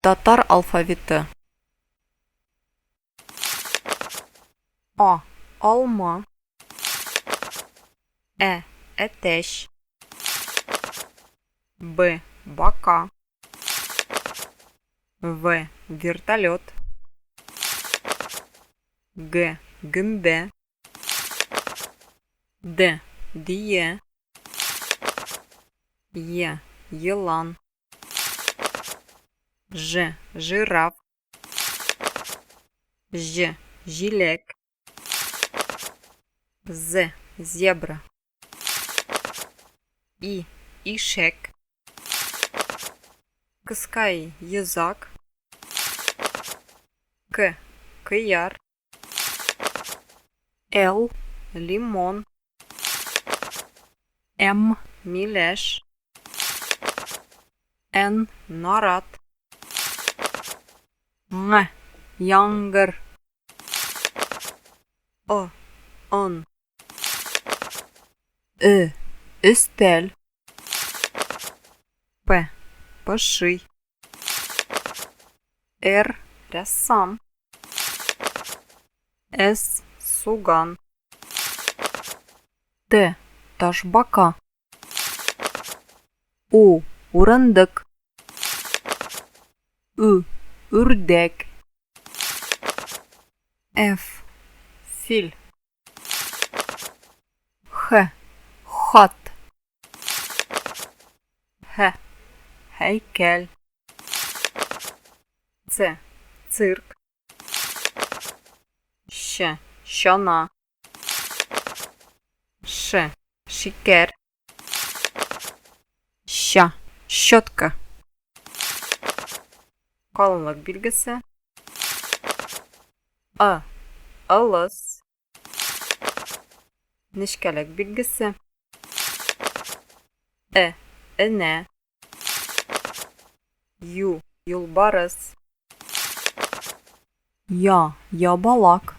Татар алфавиты. А. Алма. Ә. Әтәч. Б. Бака. В. Вертолет. Г. Гөмбә. Д. Дия. Е. Елан. Ж. Жираф. Ж. Җиләк. З. Зебра. И. Ишәк. Кыска И. Йозак. К. Кыяр. Л. Лимон. М. Миләш. Н. Нарат. Ң. Яңгыр. О. Он. Ö. Өстәл. П. Пошый. Р. Рәссам. С. Суган. Т. Ташбака. У. Урындык. Ү. Үрдәк. Ф. Фил. Х. Хат. Һ. Һәйкәл. Ц. Цирк. Ч. Чана. Ш. Шикәр. Щ. Щетка. Калынлык билгесе. Ы. Ылыс. Нечкәлек билгесе. Э. Энә. Ю. Юлбарыс. Я. Ябалак.